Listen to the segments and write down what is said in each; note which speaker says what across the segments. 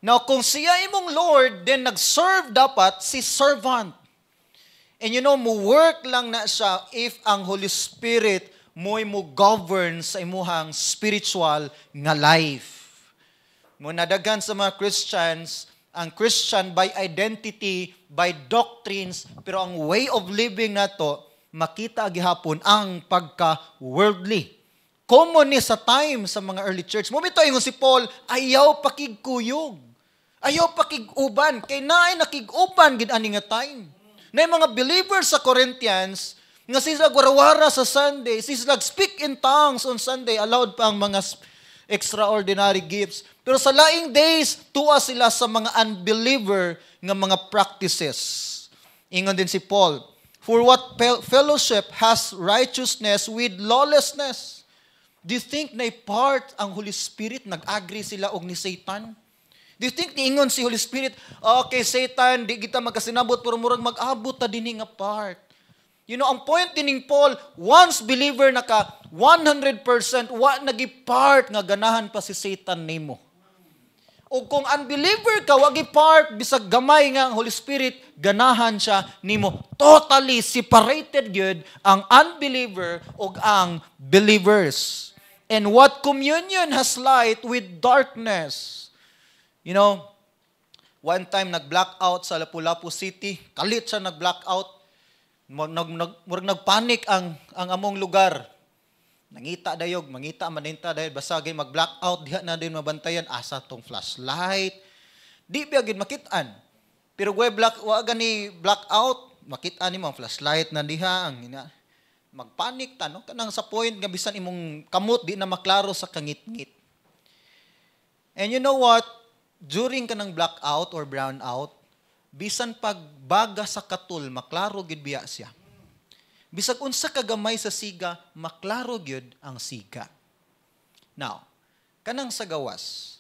Speaker 1: Now, kung siya imong Lord, then nag-serve dapat si servant. And mo work lang na siya if ang Holy Spirit mo'y mo govern sa imuhang spiritual nga life. Mao na daghan sa mga Christians, ang Christian by identity, by doctrines, pero ang way of living nato, makita gihapon ang pagka-worldly. Common ni sa time sa mga early church. Mao bitaw ingon si Paul, "Ayaw pakigkuyog. Ayaw pakig-uban." Kay naay nakig-uban gid ani nga time. Naay mga believers sa Corinthians nga sila warawara sa Sunday, sila speak in tongues on Sunday, allowed pa ang mga extraordinary gifts. Pero sa laing days, tuwa sila sa mga unbeliever nga mga practices. Ingon din si Paul, "For what fellowship has righteousness with lawlessness?" Do you think na part ang Holy Spirit, nag-agree sila og ni Satan? Do you think niingon si Holy Spirit, "Okay, Satan, di kita magkasinabot, pero murag mag-abot ta dinhi nga part"? Ang point dining Paul, once believer na ka, 100% wa nagi part nga ganahan pa si Satan nimo. O kung unbeliever ka, wa part bisag gamay nga ang Holy Spirit ganahan siya nimo. Totally separated gyud ang unbeliever ug ang believers. "And what communion has light with darkness?" One time nag-blackout sa Lapu-Lapu City, kalit siya nag-blackout. Murag nagpanic ang among lugar. Nangita dayog, mangita maninta dahil basagay mag-blackout diha na din mabantayan asa tong flashlight. Di biya gid makit-an. Pero way black wa gani blackout, makit-an nimo ang flashlight na diha ang ina. Magpanic ta, no, kanang sa point nga bisan imong kamot di na maklaro sa kangitngit. And you know what? During kanang blackout or brownout, bisan pagbaga sa katul, maklaro gid biya siya. Bisag unsa kagamay sa siga, maklaro gyud ang siga. Now, kanang sa gawas,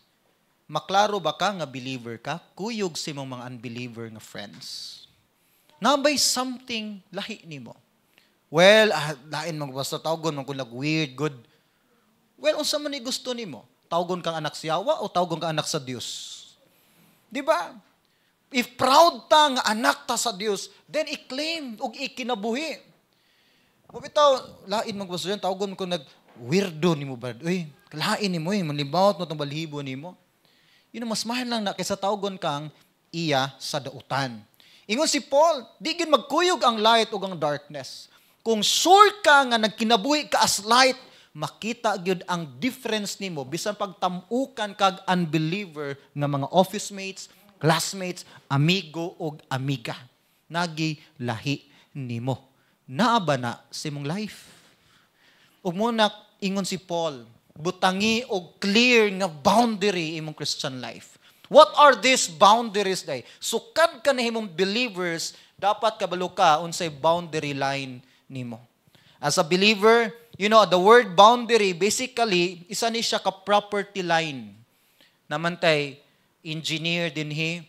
Speaker 1: maklaro ba ka nga believer ka? Kuyog sa imong mga unbeliever nga friends. Naa bay something lahi nimo? Well, lain man basta tawgon man kung weird, good. Well, unsa man ni gusto nimo? Tawgon kang anak sa yawa o tawgon kang anak sa Dios? Di ba? If proud ta nga anak ta sa Dios, then i-claim ug ikinabuhi. Mao bitaw, lain man gusto yan, tawgon ko nag weirdo nimo ba? Uy, lain nimo eh, manlibaot mo tong balhibo nimo. Yun mas mahal lang na kaysa tawgon kang iya sa dautan. Ingon si Paul, di gid magkuyog ang light ug ang darkness. Kung sure ka nga nagkinabuhi ka as light, makita gyud ang difference nimo bisan pagtamukan kag unbeliever nga mga office mates, classmates, amigo ug amiga. Nagi lahi nimo. Naa ba na sa imong life? Ug muna ingon si Paul, butangi og clear nga boundary imong Christian life. What are these boundaries day? Sukad ka na himong believers, dapat kabalo ka unsay boundary line nimo. As a believer, the word boundary, basically, isa ni siya ka property line. Namantay, engineer dinhi,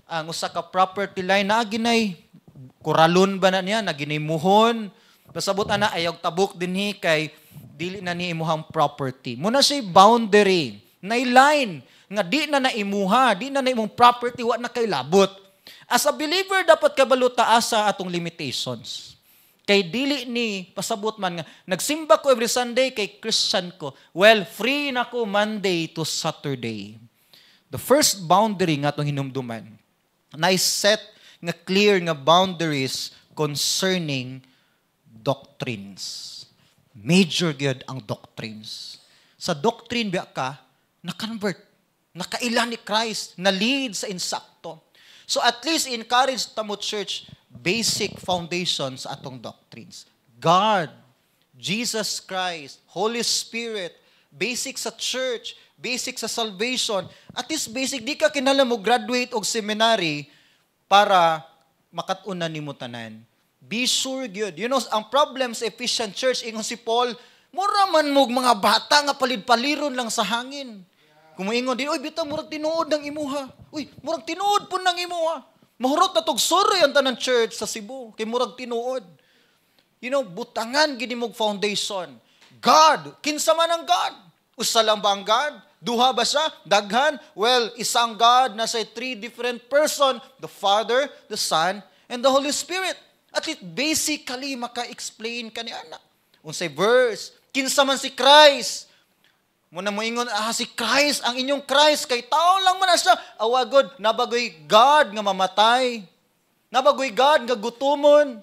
Speaker 1: ang usa ka property line, naa ginay kuralon ba na niya, naginimuhon, pasabot ana, ayaw tabok dinhi kay dili na ni imuhang property. Muna siya boundary, na line, nga di na naimuha, di na na imong property, wa na kay labot. As a believer, dapat kabalo ta asa atong limitations. Kay dili ni pasabot man nga nagsimba ko every Sunday kay Christian ko. Well, free na ko Monday to Saturday. The first boundary nga atong hinumduman, na set nga clear nga boundaries concerning doctrines. Major gyud ang doctrines. Sa doctrine biya ka na-convert, nakaila ni Christ, na lead sa insakto. So at least encourage ta mo, church, basic foundations sa atong doctrines. God, Jesus Christ, Holy Spirit, basic sa church, basic sa salvation. At least basic, di ka kinahanglan mo graduate og seminary para makat-unan nimo tanan. Be sure gyud. Ang problem sa Ephesian church, ingon si Paul, "Mura man mo mga bata nga palid-paliron lang sa hangin." Kung moingon din, "Uy, bitaw, murag tinuod ng imuha. Uy, murag tinuod po ng imuha." Mahurot na tog sorry ang tanan church sa Cebu, kay murag tinuod. Butangan gini mog foundation. God, kinsa man ang God? Usa lang ba ang God? Duha ba siya? Daghan? Well, isang God na sa three different person, the Father, the Son, and the Holy Spirit. At least basically maka-explain ka ni ana. Unsay verse? Kinsa man si Christ? Muna mo ingon, si Christ, ang inyong Christ, kay tao lang man na siya. Awagod, nabagoy God nga mamatay. Nabagoy God nga gutumon.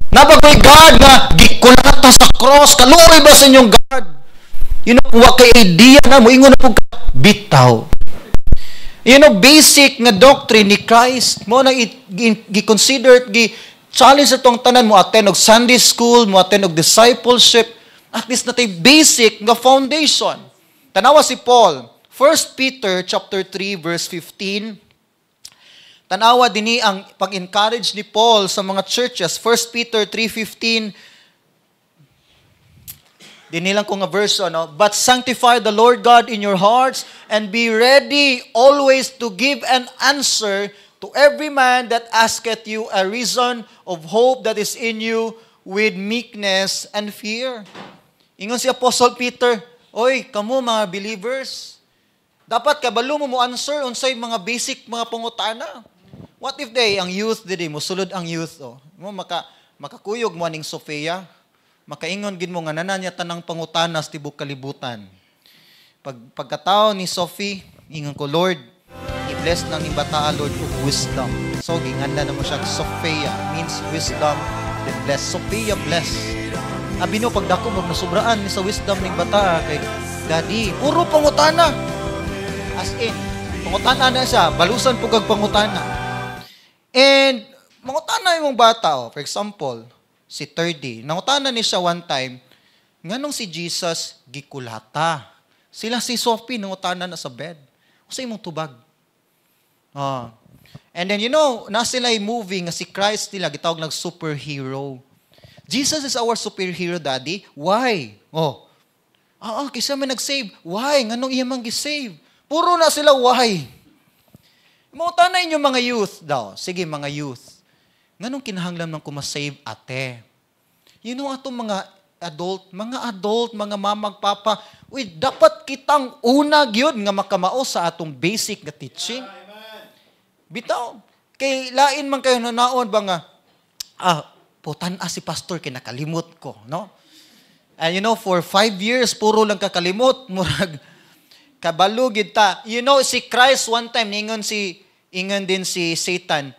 Speaker 1: Nabagoy God nga gikulata sa cross. Kaluoy ba sa inyong God? Wa kay idea na, moingon na pud ka, bitaw. Basic nga doctrine ni Christ, mo na gi-consider, gi-challenge atong tanan mo attend og Sunday school, mo attend og discipleship, at least natay basic nga foundation. Tanawa si Paul, 1 Peter chapter 3 verse 15. Tanawa dinhi ang pag-encourage ni Paul sa mga churches, 1 Peter 3:15. Dinhi lang ko nga verse, ano, "But sanctify the Lord God in your hearts and be ready always to give an answer to every man that asketh you a reason of hope that is in you with meekness and fear." Ingon si Apostle Peter, "Oy, kamo mga believers, dapat kabalo mo mo answer unsay mga basic mga pangutana." What if they, ang youth dili, mosulod ang youth, oh. Mo makakuyog mo aning Sofia, makaingon gid mo nga nanan niya tanang pangutana sa tibok kalibutan. Pagkatao ni Sophie, ingon ko, "Lord, i-bless lang ni bata, Lord, og wisdom." So, ginganda na mo siya, Sophia means wisdom, then bless. Sophia bless. Abi no, pagdako mo, nasubraan ni sa wisdom ning bata, kay, "Daddy, puro pangutana." As in, pangutana na siya, balusan po kag pangutana. And, mangutana yung bata, oh, for example, si 30. Nangutana ni siya one time, nganong si Jesus gikulata? Sila si Sophie, nangutana na sa bed. Usa imong tubag? Oh. And then, na sila movie nga si Christ nila, gitawag nag superhero. "Jesus is our superhero, Daddy. Why?" Oh. Kaysa may nag-save. "Why? Nganong iya man gi-save?" Puro na sila, "Why?" Mangutana inyo mga youth daw. Sige, mga youth. Nganong kinahanglan man ko ma-save, ate? Atong mga adult, mga mamag, papa, uy, dapat kitang una gyud nga makamao sa atong basic nga teaching. Bitaw. Kay lain man kayo nanaon ba nga, putan si pastor, kay nakalimot ko, no? And for 5 years, puro lang kakalimot, murag, kabalo gid ta. Si Christ one time, ningon si, ingon din si Satan,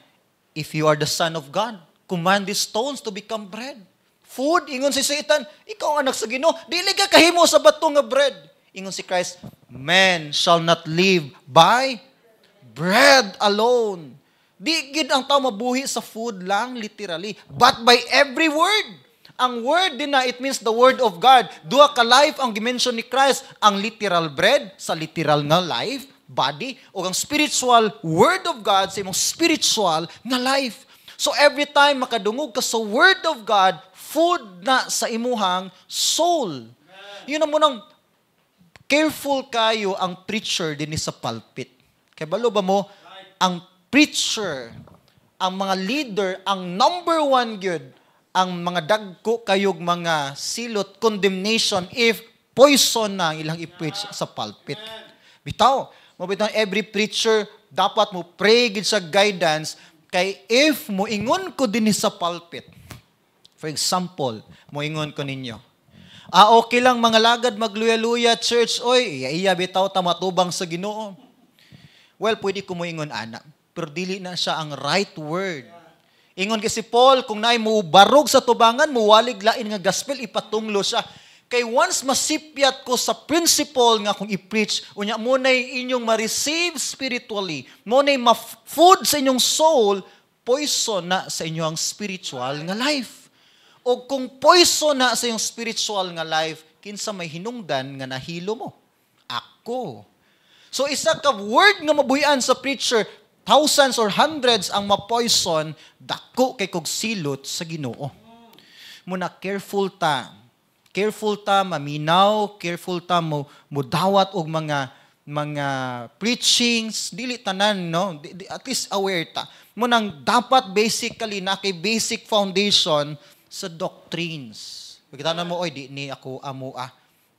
Speaker 1: "If you are the Son of God, command these stones to become bread." "Food," ingon si Satan, "ikaw ang anak sa Ginoo, dili ka kahimo sa bato nga bread." Ingon si Christ, "Man shall not live by bread alone." Di gid ang tao mabuhi sa food lang, literally, but by every word. Ang word din na, it means the word of God. Duha ka life ang gimension ni Christ, ang literal bread sa literal nga life, body, o ang spiritual word of God sa imong spiritual nga life. So every time makadungog ka sa word of God, food na sa imuhang soul. Yun ang munang careful kayo ang preacher din sa pulpit. Kay balo ba mo, ang preacher, ang mga leader, ang number one good, ang mga dagko kayog mga silot, condemnation if poison na ang ilang i-preach sa pulpit. Bitaw, mo bitaw every preacher dapat mo pray gid sa guidance kay if mo ingon ko dinhi sa pulpit. For example, moingon ko ninyo, "Ah, okay lang mga lagad magluya-luya church, oy, iya, iya bitaw ta matubang sa Ginoo." Well, pwede ko moingon ana, pero dili na siya ang right word. Ingon kay si Paul, kung naay mo barog sa tubangan, muwalig lain nga gospel, ipatunglo siya. Kay once masipyat ko sa principle nga akong i-preach, unya mo na'y inyong ma-receive spiritually, mo na'y ma-food sa inyong soul, poison na sa inyong spiritual nga life. O kung poison na sa inyong spiritual nga life, kinsa may hinungdan nga nahilo mo? Ako. So isa ka word nga mabuhian sa preacher, thousands or hundreds ang ma-poison, dako kay kog silot sa Ginoo. Muna careful ta. Careful ta maminaw, careful ta mo mudawat og mga preachings, dili tanan, no? At least aware ta. Munang dapat basically na kay basic foundation sa doctrines. Pagkita na mo, "Oy, di ni ako amo ah."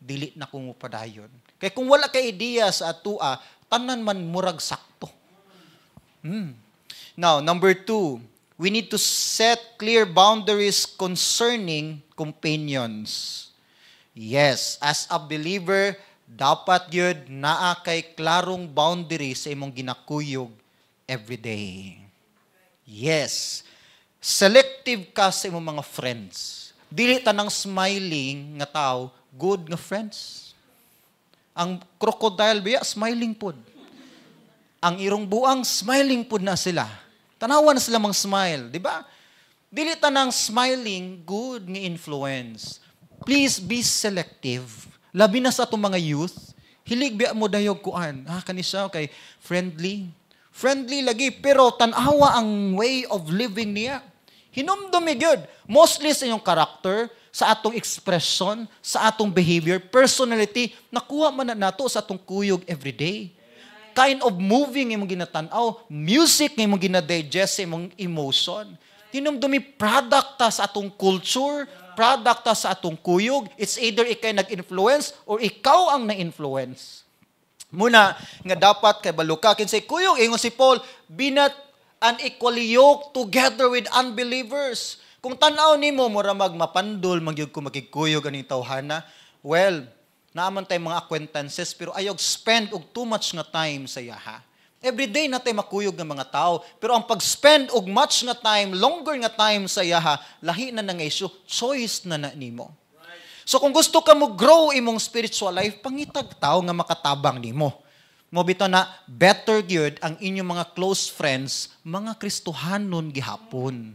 Speaker 1: Dili na ko padayon. Kay kung wala kay ideya sa atua, tanan man murag sakto. Now, number two, we need to set clear boundaries concerning companions. Yes, as a believer, dapat gyud naa kay klarong boundary sa imong ginakuyog every day. Yes. Selective ka sa imong mga friends. Dili tanang smiling nga tao, good nga friends. Ang crocodile biya, smiling pod. Ang irong buang, smiling pod na sila. Tanawa na sila mang smile, di ba? Dili tanang smiling, good nga influence. Please be selective. Labi na sa atong mga youth, hilig biya mo dayog kuan. Ah, kani siya kay friendly. Friendly lagi, pero tanawa ang way of living niya. Hinumdumi gyud. Mostly sa inyong character, sa atong expression, sa atong behavior, personality, nakuha man na nato sa atong kuyog everyday. Kind of moving imong ginatan-aw, music nga imong gina-digest sa imong emotion. Hinumdumi, product ta sa atong culture, product ta sa atong kuyog. It's either ikay nag-influence or ikaw ang na-influence. Muna nga dapat kay baluka kinsay kuyog. Ingon si Paul, "Be not unequally yoked together with unbelievers." Kung tan-aw nimo mura mag mapandol man gyud ko makigkuyog aning tawhana, well, naa man tay mga acquaintances, pero ayaw spend og too much nga time sa iyaha. Every day na tay makuyog ng mga tao, pero ang pag-spend og much nga time, longer nga time sa iyaha, lahi na nga issue, choice na na nimo. So kung gusto ka mo grow imong spiritual life, pangitag tao nga makatabang nimo. Mo bitaw na better gyud ang inyong mga close friends, mga Kristohanon gihapon.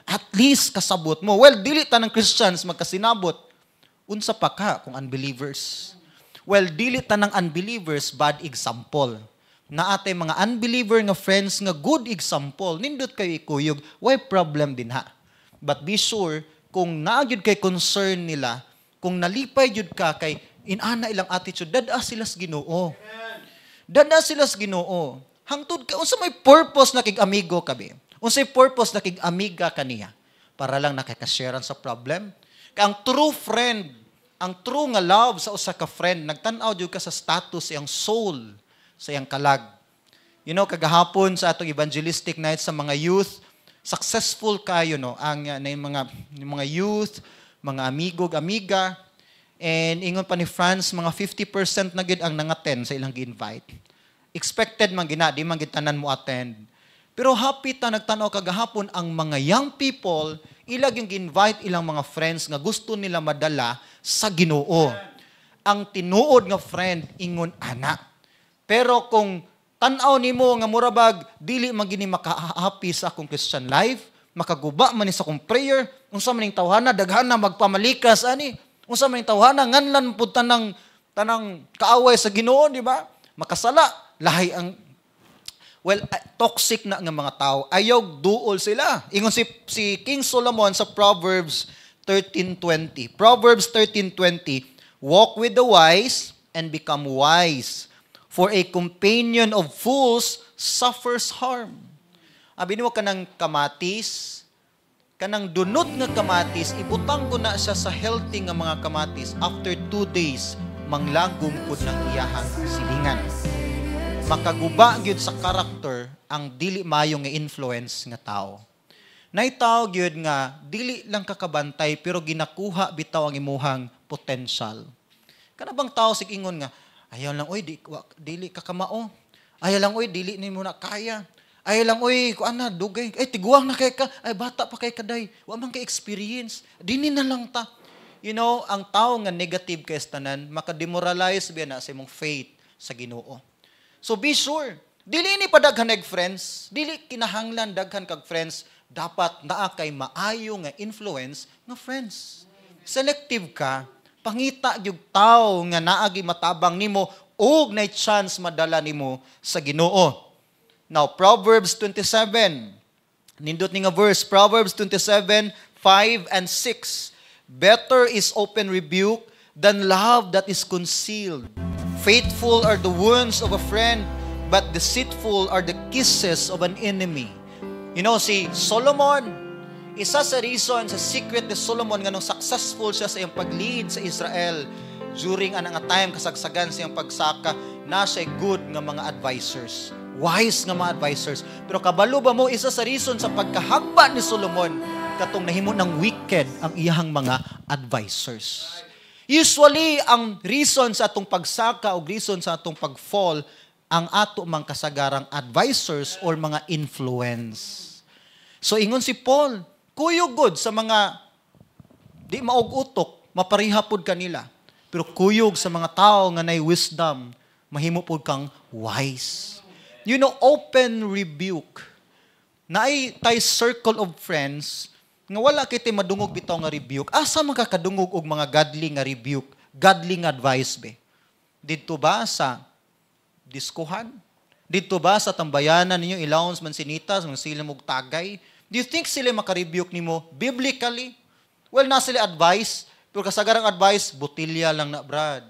Speaker 1: At least kasabot mo. Well, dili tanang Christians magkasinabot. Unsa pa ka kung unbelievers? Well, dili tanang unbelievers bad example. Naa tay mga unbeliever nga friends nga good example. Nindot kayo ikuyog, why problem din ha. But be sure, kung naa gyud kay concern nila, kung nalipay gyud ka kay inana ilang attitude, dad-a sila sa Ginoo. Dad-a sila sa Ginoo. Hangtod ka, unsa may purpose na kig amigo ka be? Unsay purpose na kig amiga kaniya? Para lang nakakasharean sa problem? Kay ang true friend, ang true nga love sa usa ka friend, nagtan-aw jud ka sa status iyang soul, sa iyang kalag. Kagahapon sa atong evangelistic night sa mga youth, successful kayo, no, ang na yung mga youth, mga amigo, amiga, and ingon pa ni France, mga 50% na gid ang nang-attend sa ilang gi-invite. Expected man gina, di man gid tanan mo attend. Pero happy ta nagtan-aw kagahapon ang mga young people, ilag yung gi-invite ilang mga friends nga gusto nila madala sa Ginoo. Ang tinuod nga friend ingon ana. Pero kung tan-aw nimo nga murabag dili man gini makahappy sa akong Christian life, makaguba man ni sa akong prayer, unsa man ning tawhana, daghan na magpamalikas ani. Unsa man ning tawhana, nganlan pud tanang tanang kaaway sa Ginoo, di ba? Makasala, lahi ang, well, toxic na nga mga tao. Ayaw duol sila. Ingon si King Solomon sa Proverbs 13:20. Proverbs 13:20, "Walk with the wise and become wise, for a companion of fools suffers harm." Abi nimo kanang kamatis, kanang dunot nga kamatis, ibutang ko na siya sa healthy nga mga kamatis, after 2 days, manglagom pud ng iyahang silingan. Makaguba gyud sa karakter ang dili mayo nga influence nga tao. Nay tao gyud nga dili lang kakabantay pero ginakuha bitaw ang imuhang potential. Kana bang tao sig ingon nga ayaw lang, "Oy, di, wa, dili ka kamao. Ayaw lang, oy, dili nimo na kaya. Ayaw lang, oy, kuan na dugay. Ay, tiguang na kay ka, ay, bata pa kay kaday. Wa man kay experience. Dini na lang ta." Ang tao nga negative kay sa tanan, makademoralize biya na sa imong faith sa Ginoo. So be sure, dili ni padaghan og friends, dili kinahanglan daghan kag friends, dapat naa kay maayo nga influence nga friends. Selective ka, pangita gyud tao nga naagi matabang nimo ug nay chance madala nimo sa Ginoo. Now, Proverbs 27. Nindot ni nga verse, Proverbs 27, 5 and 6. "Better is open rebuke than love that is concealed. Faithful are the wounds of a friend, but deceitful are the kisses of an enemy." Si Solomon, isa sa reason, sa secret ni Solomon nga nung successful siya sa iyang pag-lead sa Israel During ana nga time, kasagsagan siyang pagsaka, na siya good nga mga advisors. Wise nga mga advisors. Pero kabalo ba mo, isa sa reason sa pagkahagba ni Solomon, katong nahimo ng wicked ang iyahang mga advisors. Usually, ang reason sa atong pagsaka o reason sa atong pag-fall, ang ato mang kasagarang advisors or mga influence. So ingon si Paul, kuyog gud sa mga di maog utok, mapariha pod kanila. Pero kuyog sa mga tao nga nay wisdom, mahimo pod kang wise. Open rebuke. Naay tay circle of friends nga wala kitay madungog bitaw nga rebuke. Asa man ka kadungog og mga godly nga rebuke, godly nga advice be? Didto ba sa diskuhan? Didto ba sa tambayanan ninyo, i-lounge man sinitas, man sila mog tagay? Do you think sila makarebuke nimo biblically? Well, na sila advice, pero kasagarang advice, "Botilya lang na, Brad.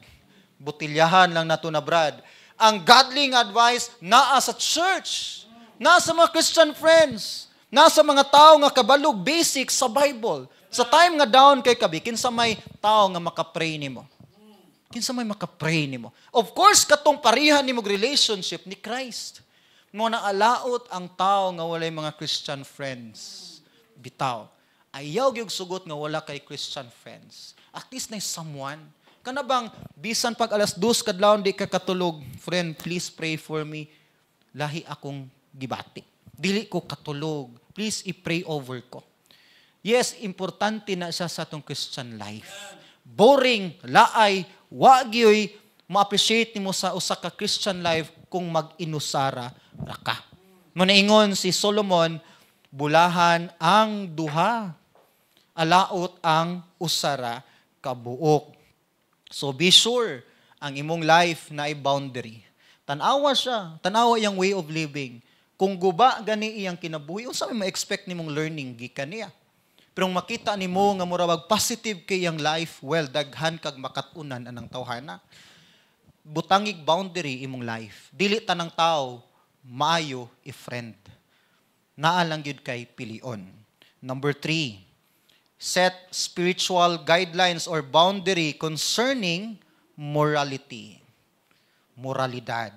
Speaker 1: Botilyahan lang nato na, Brad." Ang godly nga advice, naa sa church, naa sa mga Christian friends, naa sa mga tao nga kabalog basic sa Bible. Sa time nga down kay kabi, kinsa may tao nga makapray nimo? Kinsa may makapray nimo? Of course, katong parihan nimo relationship ni Christ. Mo na alaot ang tao nga walay mga Christian friends. Bitaw. Ayaw gyud sugot nga wala kay Christian friends. At least na someone. Kana bang bisan pag 2:00 kadlawon di ka katulog, "Friend, please pray for me. Lahi akong gibati. Dili ko katulog. Please i-pray over ko." Yes, importante na siya sa atong Christian life. Boring, laay, wa gyoy ma-appreciate nimo sa usa ka Christian life kung mag-inusara ra ka. Munaingon si Solomon, "Bulahan ang duha, alaot ang usara kabuok." So be sure, ang imong life na ay boundary. Tanawa siya, tanawa iyang way of living. Kung guba gani iyang kinabuhi, unsa may ma-expect nimong learning gikan niya? Pero kung makita nimo nga mura positive kay iyang life, well, daghan kag makat-unan anang tawhana. Butangig boundary imong life. Dili tanang tao maayo i-friend. Naa lang gyud kay pilion. Number 3, set spiritual guidelines or boundary concerning morality. Moralidad.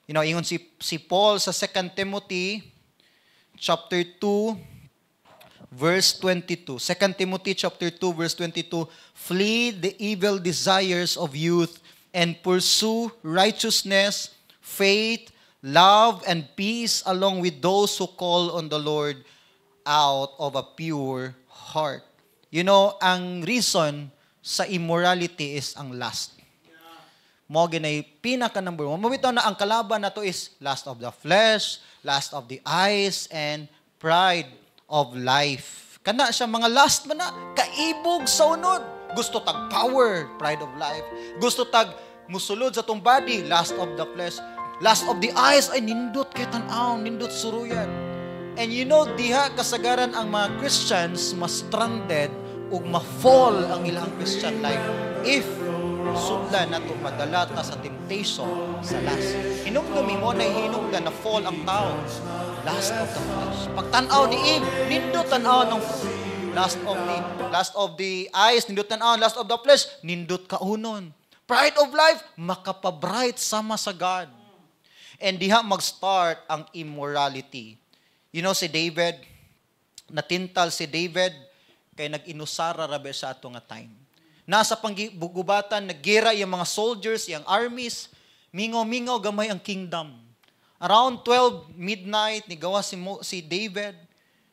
Speaker 1: Ingon si Paul sa 2 Timothy chapter 2 verse 22. 2 Timothy chapter 2 verse 22, "Flee the evil desires of youth and pursue righteousness, faith, love, and peace along with those who call on the Lord out of a pure heart." Ang reason sa immorality is ang lust. Mo ginay pinaka number one. Mabitaw na ang kalaban nato is lust of the flesh, lust of the eyes, and pride of life. Kana siya mga lust man na, kaibog sa unod. Gusto tag power, pride of life. Gusto tag musulod sa tong body, lust of the flesh. Lust of the eyes ay nindot kay tan-aw, nindot suruyan. And diha kasagaran ang mga Christians mas stranded ug ma-fall ang ilang Christian life if sudlan nato madala ta sa temptation sa lust. Hinumdumi mo na hinungdan na fall ang tao. Lust of the flesh. Pagtan-aw ni Eve, nindot tan-aw ng fruit. Lust of the eyes, nindot tan-aw, lust of the flesh, nindot kaunon. Pride of life, makapabright sama sa God. And diha mag-start ang immorality. Si David, natintal si David kay nag-inusara rabe sa ato nga time. Nasa panggubatan, naggera yung mga soldiers, yung armies, mingaw-mingaw gamay ang kingdom. Around 12 midnight, nigawa si David,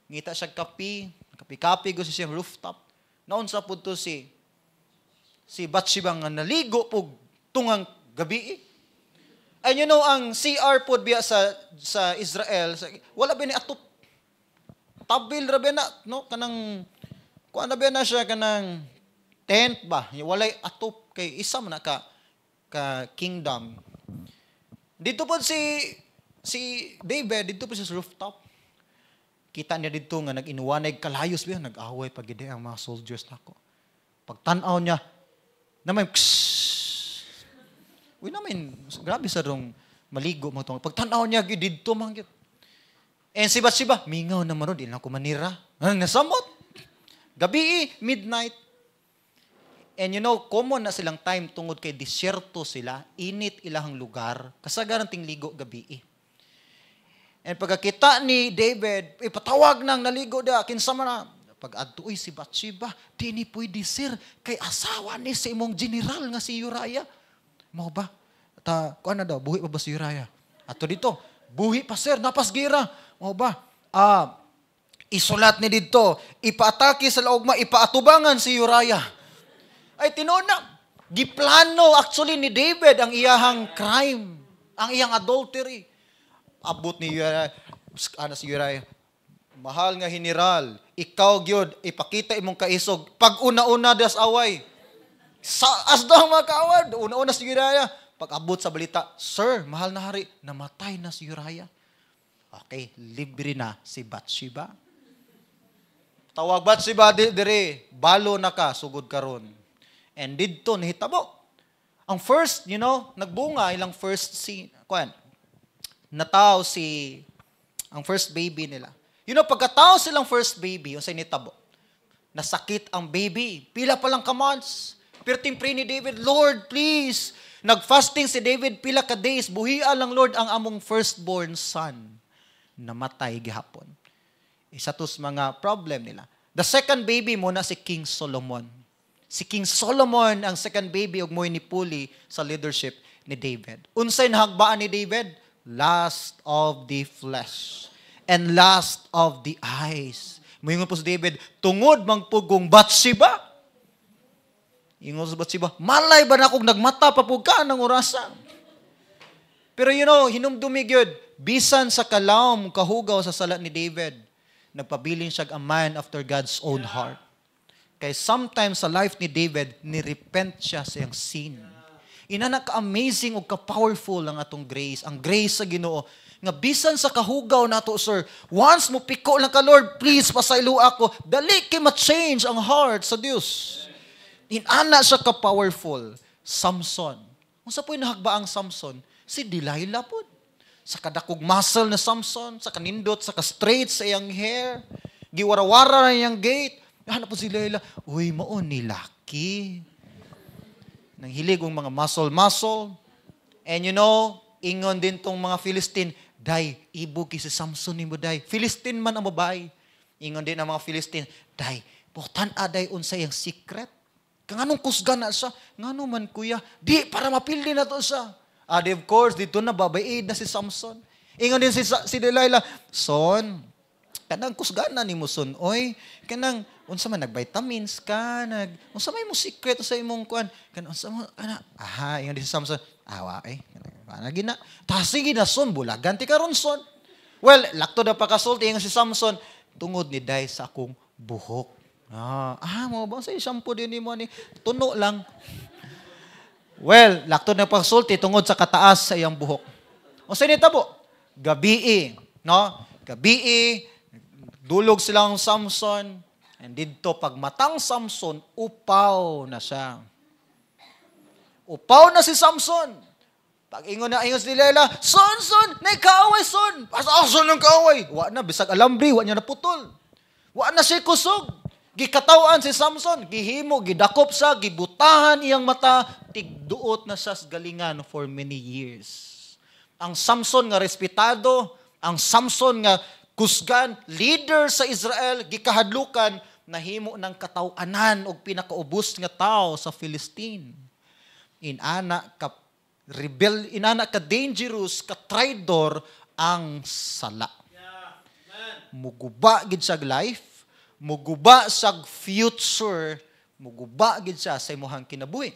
Speaker 1: ngita siya kapi, kapi-kapi go sa siyang rooftop. Naunsa pud to si Bathsheba nga naligo pug tungang gabi. And ang CR pod biya sa Israel, wala ba ni atop. Tabil ra ba na, no, kanang kuan na ba na siya, kanang tent ba? Walay atop kay isa man na ka kingdom. Dito po si David, dito po siya sa rooftop. Kita niya dito nga nag-inuwanay kalayos biya, nag-away pag gid ang mga soldiers nako. Pagtan-aw niya, naman, ksh! Uy naman, grabe sa rong maligo mo tong. Pagtan-aw niya, gyud didto man gyud. And si Bathsheba, mingaw naman ron, di lang ko manira. Ah, nasamot. Gabi, midnight. And common na silang time tungod kay disyerto sila, init ilahang lugar, kasagaran tingligo gabi. And pagkakita ni David, ipatawag nang naligo da, kinsa man na. Pag adto, uy, si Bathsheba, di ni pwede, sir, kay asawa ni sa imong general nga si Uriah. Mao ba? Ta, kuan na daw, buhi pa ba si Uriah? Ato dito, buhi pa, sir, napasgira. Mao ba? Ah, isulat ni didto, ipaatake sa laugma, ipaatubangan si Uriah. Ay, tinuod na, giplano actually ni David ang iyahang crime, ang iyang adultery. Abot ni Uriah, ana si Uriah, "Mahal nga general, ikaw gyud ipakita imong kaisog pag una-una das away." Sa as daw mga kaawad, una-una si Uriah. Pag abot sa balita, "Sir, mahal na hari, namatay na si Uriah." Okay, libre na si Bathsheba. Tawag Bathsheba dire, balo na ka sugod karon. And didto nahitabo. Ang first, nagbunga ilang first scene, kuan. Nataw si ang first baby nila. Pagkatao silang first baby, yung sa nitabo, nasakit ang baby. Pila pa lang ka months. Pero pray ni David, "Lord, please." Nag-fasting si David pila ka days. "Buhia lang, Lord, ang among firstborn son." Namatay gihapon. Isa to sa mga problem nila. The second baby mao na si King Solomon. Si King Solomon ang second baby ug mo'y nipuli sa leadership ni David. Unsay nahagbaan ni David? Lust of the flesh and lust of the eyes. Moingon po si David, "Tungod mang pugong Bathsheba." Ingon sa Bathsheba, "Malay ba na akong nagmata pa pug ka ng orasa?" Pero hinumdumi gyud, bisan sa kalawom kahugaw sa sala ni David, nagpabilin siya a man after God's own heart. Kay sometimes sa life ni David, ni-repent siya sa iyang sin. Inana ka-amazing ug ka-powerful ang atong grace, ang grace sa Ginoo. Nga bisan sa kahugaw nato, sir, once mo piko lang ka, "Lord, please pasaylo ako," dali kay ma-change ang heart sa Dios. Inana siya ka-powerful. Samson. Unsa po'y nahagba ang Samson? Si Delilah pod. Sa kadakog muscle na Samson, sa kanindot, sa ka-straight sa iyang hair, giwarawara na iyang gait. Hanap po si Delilah, "Uy, mao ni laki." Nanghilig ang mga muscle-muscle. And ingon din tong mga Philistine, "Day, ibog si Samson nimo, day." Philistine man ang babae. Ingon din ang mga Philistine, "Day, putan aday unsa iyang secret. Kang anong kusgan na siya? Ngano man, kuya?" "Di, para mapildi na to siya." Ah, di, of course, dito na babae na si Samson. Ingon din si Delilah, "Son, kanang kusgan na nimo, son. Oy, kanang unsa man, nag-vitamins ka, nag unsa may mo secret sa imong kuan? Kanang unsa mo kana?" Aha, ingon din si Samson, "Awa eh. Kana gina. Ta sige na, son, bulagan ti karon, son." Well, lakto na pakasulti ingon si Samson, "Tungod ni day sa akong buhok." Ah, ah mo ba sa shampoo din nimo ni? Tuno lang. Well, lakto na pagsulti tungod sa kataas sa iyang buhok. O sa nitabo? Gabii, no? Gabii, dulog silang Samson, and didto pag matang Samson, upaw na siya. Upaw na si Samson. Pag ingon na ingon si Delilah, "Son, son, nay kaaway, son. Asa asa ng kaaway?" Wa na bisag alambre, wa niya naputol. Wa na siya kusog. Gikatawan si Samson, gihimo, gidakop sa, gibutahan iyang mata, tigduot na siya sa galingan for many years. Ang Samson nga respetado, ang Samson nga kusgan, leader sa Israel, gikahadlukan, nahimo ng kataw-anan og pinakaubos nga tao sa Philistine. Inana ka rebel, inana ka dangerous, ka traidor ang sala. Muguba gid siya life, muguba sa future, muguba gid siya sa imong kinabuhi.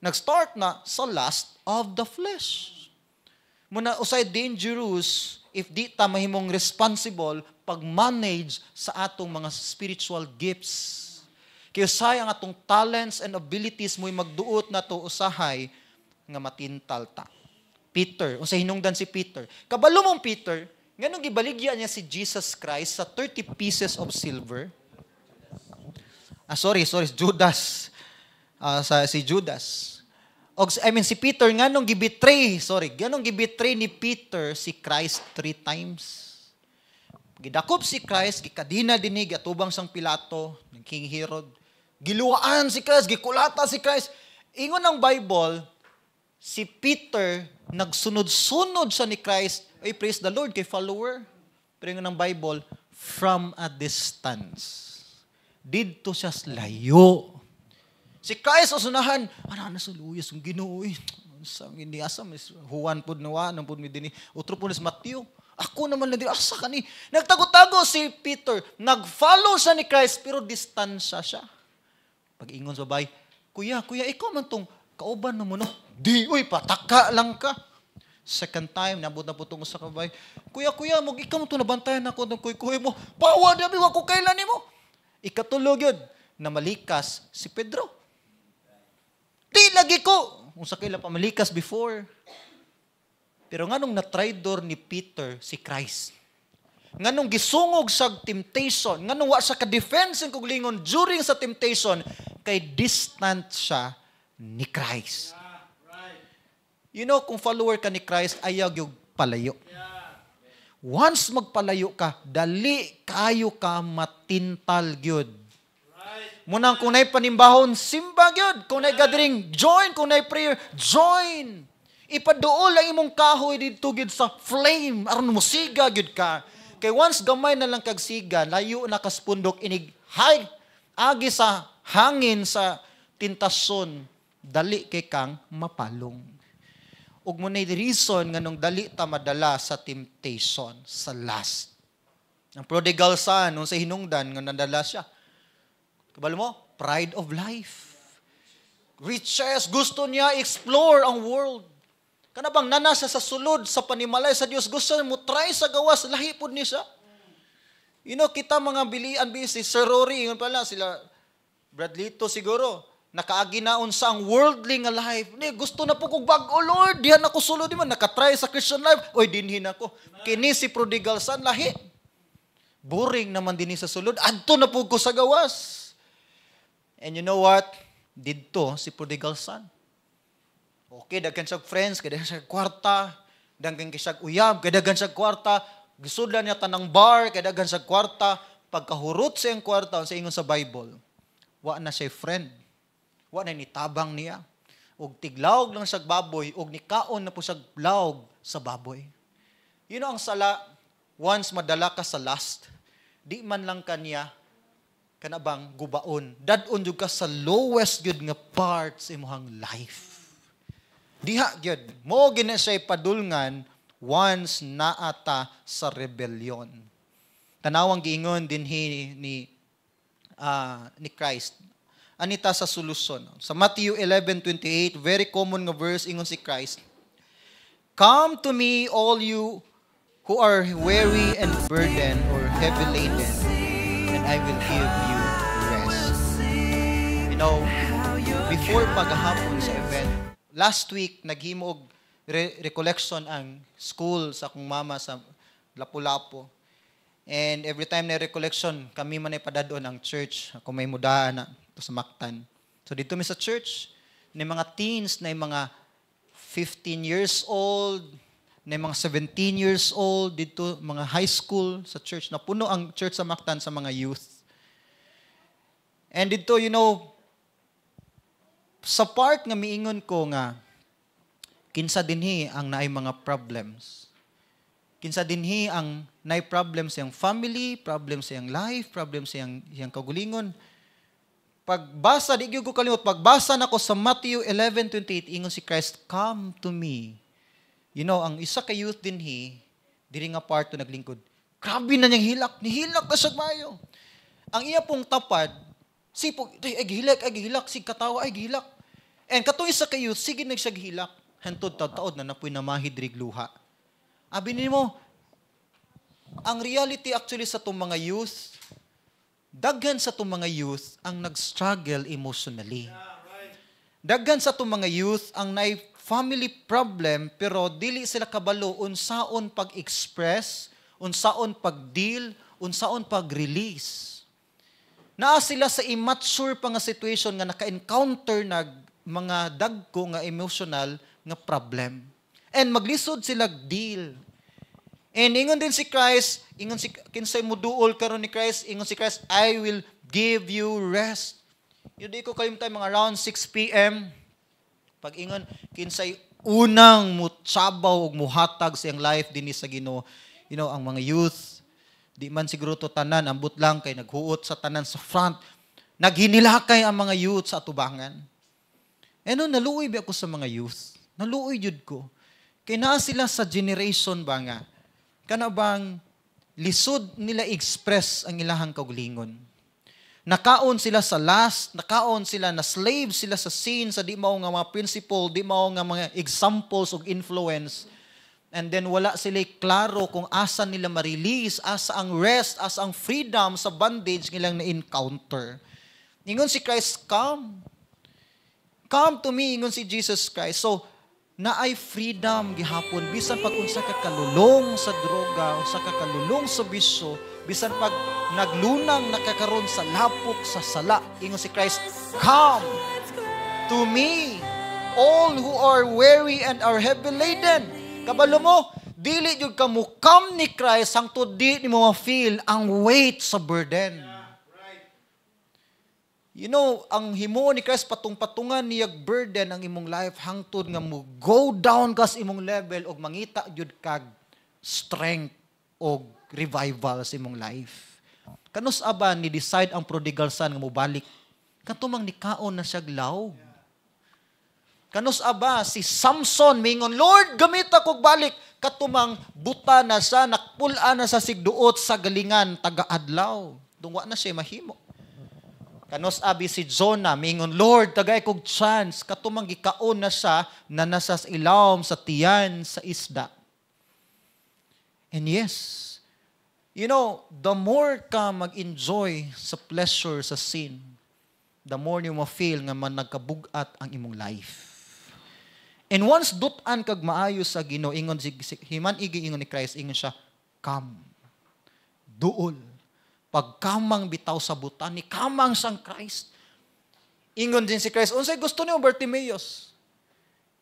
Speaker 1: Nag-start na sa lust of the flesh. Muna usay dangerous if di ta mahimong responsible pag-manage sa atong mga spiritual gifts. Kaya usay ang atong talents and abilities mo'y magduot na to usahay nga matintal ta. Peter, unsay hinungdan si Peter? Kabalo mong Peter, nganong gibaligya niya si Jesus Christ sa 30 pieces of silver? Ah, sorry, sorry, Judas. Ah, sa si Judas. Og I mean si Peter, nganong gibetray, sorry, nganong gibetray ni Peter si Christ three times? Gidakop si Christ, gikadina dinhi atubang sang Pilato, ng King Herod. Giluwaan si Christ, gikulata si Christ. Ingon ang Bible, si Peter nagsunod-sunod siya ni Christ. Ay, praise the Lord, kay follower. Pero ingon ang Bible, from a distance. Didto siya sa layo. Si Christ usunahan, ana na sa luyas ang Ginoo eh. Sa ini asa mis Juan pud nawa nang pud mi dinhi. Utro pud ni Matthew. Ako naman na asa kani. Nagtago-tago si Peter. Nag-follow siya ni Christ pero distansya siya. Pag ingon sa babae, "Kuya, kuya, ikaw man tong kauban na mo, no?" "Di, uy, pataka lang ka." Second time, nabot na po itong sa kabay. "Kuya, kuya, mag ikaw mo to nabantayan ako ng kuy-kuy mo." "Pawa, di wa ko kailan nimo." Ikatulog yun, na malikas si Pedro. "Di lagi ko." Kung sa kaila pa malikas before. Pero nganong na-traidor ni Peter si Christ? Nganong gisungog sa temptation? Nganong wa siya ka-defense ang kuglingon during sa temptation? Kay distant siya ni Christ. You know, kung follower ka ni Christ, ayaw yung palayo. Once magpalayo ka, dali kayo ka matintal gyud. Munang kung naay panimbahon, simba gyud. Kung naay gathering, join. Kung naay prayer, join. Ipaduol ang imong kahoy didto gyud sa flame aron musiga gyud ka. Kay once gamay na lang kag siga, layo na kas pundok, inig hay agi sa hangin sa tentasyon, dali kay kang mapalong. Ug mo reason nganong dali ta madala sa temptation, sa lust. Ang prodigal son, nung sa hinungdan nga nadala siya. Kabalo mo? Pride of life. Riches, gusto niya explore ang world. Kana bang nana siya sa sulod sa panimalay sa Dios, gusto niya mo try sa gawas, lahi pud ni siya. Kita mga bilian busy, Sir Rory, yun pala, sila Bradlito siguro, nakaagi naon sa ang worldly nga life. Ni gusto na po kog bag-o, Lord. Dihan ako sulod di man nakatry sa Christian life. Oy, dinhin ako. Kini si prodigal son lahi. Boring naman dinhi sa sulod. Adto na po ko sa gawas. And you know what? Didto si prodigal son. Okay, daghan siya friends, kay daghan siya kwarta, daghan siya uyab, kay daghan siya kwarta, gisudlan niya tanang bar, kay daghan siya kwarta. Pagkahurot sa iyang kwarta, sa ingon sa Bible, wa na siya friend. Wa na nitabang niya. Og tiglawog lang siya baboy, og nikaon na po siya lawog sa baboy. You know ang sala, once madala ka sa lust, di man lang kanya kana bang gubaon. Dad-on jud ka sa lowest gyud nga part sa imong life. Diha gyud mo gina siya padulngan once naata sa rebellion. Tanawang giingon dinhi ni Christ. Anita sa solusyon. Sa Matthew 11:28, very common nga verse, ingon si Christ, "Come to me, all you who are weary and burdened or heavy laden, and I will give you rest." Before paghapon sa event, last week naghimo og recollection ang school sa akong mama sa Lapu-Lapu. And every time na recollection, kami man ay padadon ang church. Ako may mudaan na to sa Mactan. So dito mi sa church, na mga teens na mga 15 years old, na mga 17 years old, dito mga high school sa church. Napuno ang church sa Mactan sa mga youth. And dito, sa part nga miingon ko nga, kinsa dinhi ang naay mga problems? Kinsa dinhi ang naay problems sa iyang family, problems sa iyang life, problems sa iyang kaugalingon? Pagbasa, di gyud ko kalimot, pagbasa nako sa Matthew 11:28, ingon si Christ, "Come to me." Ang isa ka youth dinhi, diri nga part to naglingkod. Grabe na niyang hilak, nihilak na siya maayo. Ang iya pong tapad, sipog, ay gihilak, ay gihilak, sig katawa, ay gihilak. And katong isa ka youth, sige nag siya gihilak. Hantod taod na napoy namahid luha. Abi nimo, ang reality actually sa itong mga youth, daghan sa itong mga youth ang nag-struggle emotionally. Daghan sa itong mga youth ang naay family problem pero dili sila kabalo unsaon pag-express, unsaon pag-deal, unsaon pag-release. Naa sila sa immature pa nga situation nga naka-encounter nag mga dagko nga emotional nga problem. And maglisod sila deal. And ingon din si Christ, ingon si kinsay muduol karon ni Christ, ingon si Christ, "I will give you rest." Yun, di ko kalimtan, mga around 6 p.m. Pag ingon, kinsay unang mutsabaw ug muhatag sa iyang life dinhi sa Ginoo. Ang mga youth, di man siguro to tanan, ambot lang kay naghuot sa tanan sa front. Naghinilakay ang mga youth sa atubangan. Eh no, naluoy ba ako sa mga youth? Naluoy jud ko. Kay naa sila sa generation ba nga, kana bang lisod nila express ang ilahang kaugalingon. Nakaon sila sa lust, nakaon sila na slave sila sa sin, sa di mao nga mga principle, di mao nga mga examples of influence. And then wala sila klaro kung asa nila ma-release, asa ang rest, asa ang freedom sa bondage nilang na-encounter. Ingon si Christ, "Come. Come to me," ingon si Jesus Christ. So, naay freedom gihapon bisan pag unsa ka kalulong sa droga, unsa ka kalulong sa bisyo, bisan pag naglunang nakakaron sa lapok sa sala. Ingon si Christ, "Come to me, all who are weary and are heavy laden." Kabalo mo, dili jud ka mo-come ni Christ hangtod di nimo ma-feel ang weight sa burden. Ang himuon ni Christ, patong-patungan niyag burden ang imong life hangtod nga mo go down kas imong level og mangita jud kag strength og revival sa imong life. Kanus aba ni decide ang prodigal son nga mobalik? Kato mang nikaon na siya lawg. Kanus aba si Samson mingon, "Lord, gamita kog balik"? Katumang buta na siya, nakpul-an na sa sigduot sa galingan taga-adlaw. Dungwa na siya mahimo. Kanus abi si Jonah mingon, "Lord, tagay kog chance"? Katumang gikaon na siya na nasa ilawom sa tiyan sa isda. And yes, the more ka mag-enjoy sa pleasure sa sin, the more you ma-feel nga man nagkabugat ang imong life. And once dutan kag maayo sa Ginoo, ingon si himan igi ingon ni Christ, ingon siya, "Come." Duol. Pagkamang bitaw sa butan, ni kamang sang Christ. Ingon din si Christ, "Unsay gusto niyo, Bartimaeus?"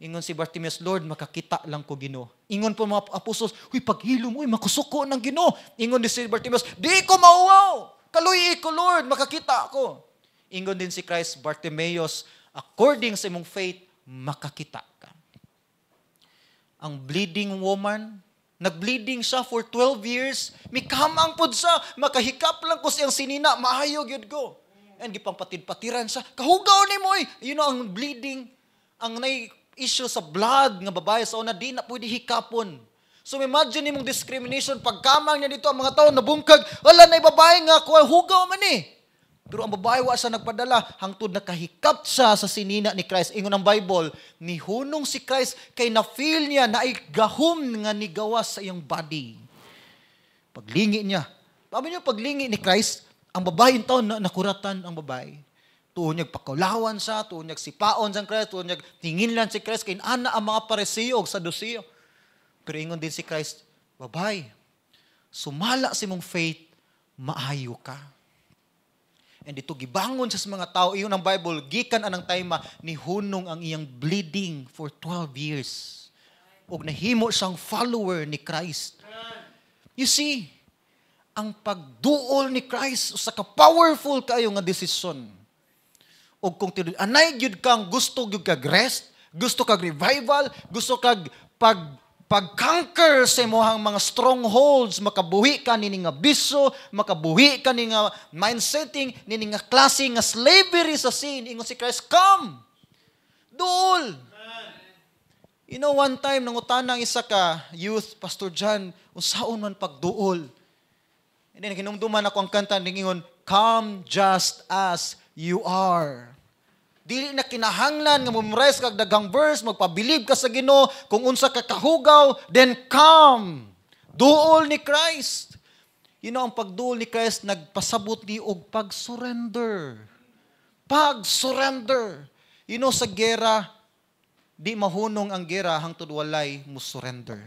Speaker 1: Ingon si Bartimaeus, "Lord, makakita lang ko, Ginoo." Ingon po mga apostols, "Uy, paghilom, uy, makusuko ng Ginoo." Ingon din si Bartimaeus, "Di ko mauwaw. Kaluy ko, Lord, makakita ako." Ingon din si Christ, "Bartimaeus, according sa imong faith, makakita ka." Ang bleeding woman, nag-bleeding siya for 12 years, mikamang pod siya, makahikap lang ko siyang sinina, maayo gyud ko. And gipangpatid-patiran siya, "Kahugaw ni mo eh." Ang bleeding, ang nay issue sa blood nga babae sa una, di na pwede hikapon. So imagine nimong discrimination, pagkamang niya dito, ang mga tao nabungkag, "Wala na babae nga, kuha, hugaw man eh." Pero ang babae wa siya nagpadala, hangtod nakahikap siya sa sinina ni Christ. Ingon ang Bible, nihunong si Christ kay na-feel niya na ay gahom nga nigawas sa iyang body. Paglingi niya. Paano niyo paglingi ni Christ, ang babae taon na nakuratan ang babae. Tuon niya pakulawan siya, tuon niya sipaon sa Christ, tuon niya tingin lang si Christ, kay ana ang mga Pariseo og Saduceo. Pero ingon din si Christ, "Babae, sumala sa imong faith, maayo ka." And dito gibangon siya sa mga tao, iyon ang Bible, gikan anang time ni hunong ang iyang bleeding for 12 years. Og nahimo siyang follower ni Christ. You see, ang pagduol ni Christ usa ka powerful kayo nga desisyon. Og kung tinud anay gyud kang gusto gyud kag rest, gusto kag revival, gusto kag pag-conquer sa imong mga strongholds, makabuhi ka nini nga bisyo, makabuhi ka ni nga mindsetting, nini nga klase nga slavery sa sin. Ingon si Christ, "Come! Duol!" One time, nangutana ang isa ka youth, "Pastor John, unsaon man pagduol?" And then, hinumduman ako ang kanta, ningingon, "Come just as you are." Dili na kinahanglan nga memorize kag daghang verse, magpabilib ka sa Ginoo kung unsa ka kahugaw, then come. Duol ni Christ. Ang pagduol ni Christ nagpasabot ni og pag-surrender. Pag-surrender. Sa gera, di mahunong ang gera hangtod walay mo surrender.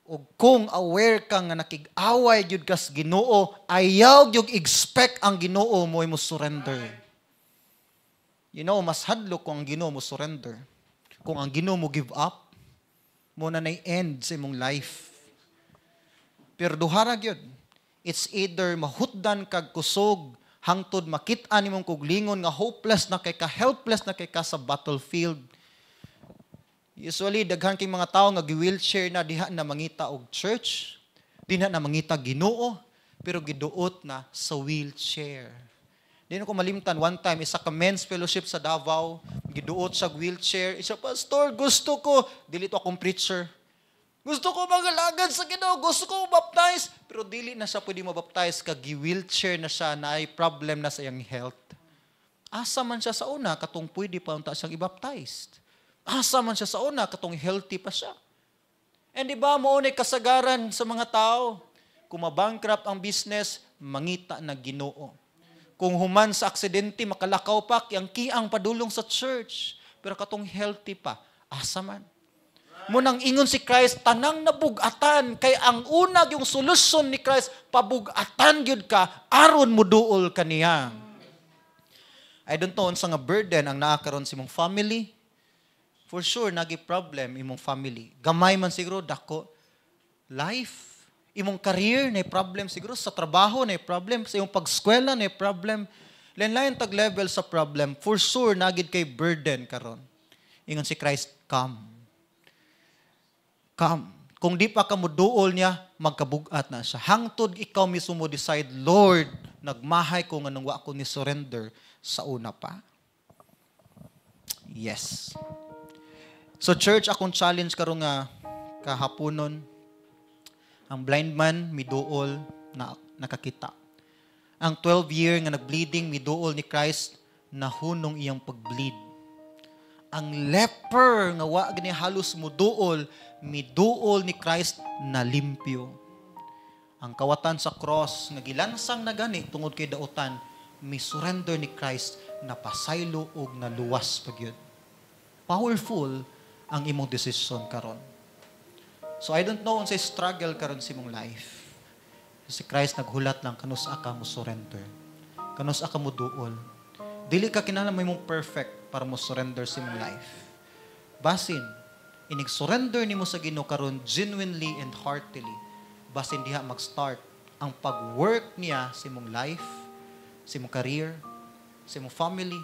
Speaker 1: Og kung aware ka nga nakig-away gyud kas Ginoo, ayaw gyud expect ang Ginoo mo mo surrender. Mas hadlok kung ang Ginoo mo surrender. Kung ang Ginoo mo give up, mo na nay end sa imong life. Pero duhara gyud. It's either mahutdan kag kusog Hangtod makit-an nimong kuglingon nga hopeless na kay ka, helpless na kay ka sa battlefield. Usually, daghan kay mga tao nga gi-wheelchair na, diha na mangita og church, diha na mangita Ginoo, pero giduot na sa wheelchair. Di na ko malimtan, one time, isa ka men's fellowship sa Davao, giduot sa wheelchair. Isa, "Pastor, gusto ko," dili to akong preacher, "Gusto ko magalagad sa Ginoo, gusto ko baptize." Pero dili na siya pwede mabaptize kag gi-wheelchair na siya, na ay problem na sa iyang health. Asa man siya sa una katong pwede pa unta siyang i-baptized? Asa man siya sa una katong healthy pa siya? And di ba mao ni kasagaran sa mga tao? Kung mabankrupt ang business, mangita na Ginoo. Kung human sa aksidente, makalakaw pa, ang kiang padulong sa church. Pero katong healthy pa, asa man? Mao nang ingon si Christ, tanang nabugatan, kay ang una yung solusyon ni Christ, pabugatan gyud ka, aron muduol ka niya. I don't know unsa nga burden ang naa karon sa imong family. For sure, nagi problem imong family. Gamay man siguro, dako. Life, imong career na problem siguro, sa trabaho na problem, sa imong pagskwela na problem. Lain-lain tag level sa problem. For sure, nagid kay burden karon. Ingon si Christ, "Come. Come." Kung di pa ka muduol niya, magkabugat na siya. Hangtod ikaw mismo mo decide, "Lord, nagmahay ko nganong wa ko ni surrender sa una pa." Yes. So church, akong challenge karon nga kahaponon, ang blind man miduol na nakakita. Ang 12 year nga nagbleeding, miduol ni Christ, nahunong iyang pagbleed. Ang leper nga wa gani halos muduol, miduol ni Christ, nalimpyo. Ang kawatan sa cross nga gilansang na gani tungod kay dautan, mi surrender ni Christ, napasaylo og naluwas pa gyud. Powerful ang imong decision karon. So I don't know unsay struggle karon sa imong life. Si Christ naghulat lang kanus-a ka mo surrender. Kanus-a ka mo duol. Dili ka kinahanglan mo imong perfect para mo surrender sa imong life. Basin inig surrender nimo sa Ginoo karon, genuinely and heartily, basin diha mag-start ang pag-work niya sa imong life, sa imong career, sa imong family,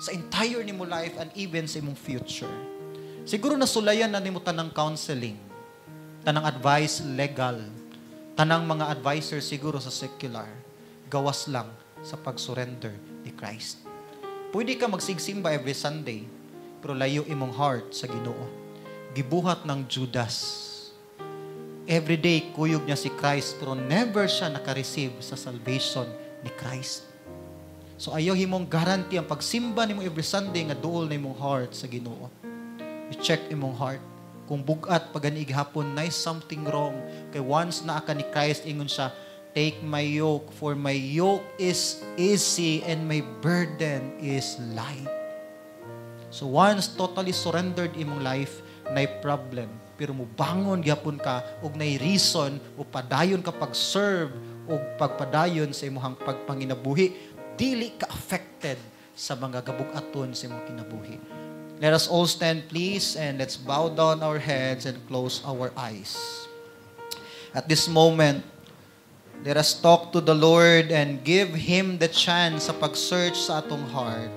Speaker 1: sa entire nimo life and even sa imong future. Siguro nasulayan na nimo tanang counseling, tanang advice legal, tanang mga advisor siguro sa secular, gawas lang sa pag-surrender ni Christ. Pwede ka magsigsimba every Sunday, pero layo imong heart sa Ginoo. Gibuhat ng Judas. Every day, kuyog niya si Christ, pero never siya naka-receive sa salvation ni Christ. So ayaw himong guarantee ang pagsimba nimo every Sunday nga duol na imong heart sa Ginoo. I-check imong heart. Kung bugat pag gani hapon, na something wrong. Kay once naa ka ni Christ, ingon siya, "Take my yoke, for my yoke is easy and my burden is light." So once totally surrendered imong life, nay problem, pero mubangon gyapon ka og nay reason o padayon ka pag-serve o pagpadayon sa imong pagpanginabuhi, dili ka affected sa mga gabug-aton sa imong kinabuhi. Let us all stand, please, and let's bow down our heads and close our eyes. At this moment, let us talk to the Lord and give Him the chance sa pag-search sa atong heart.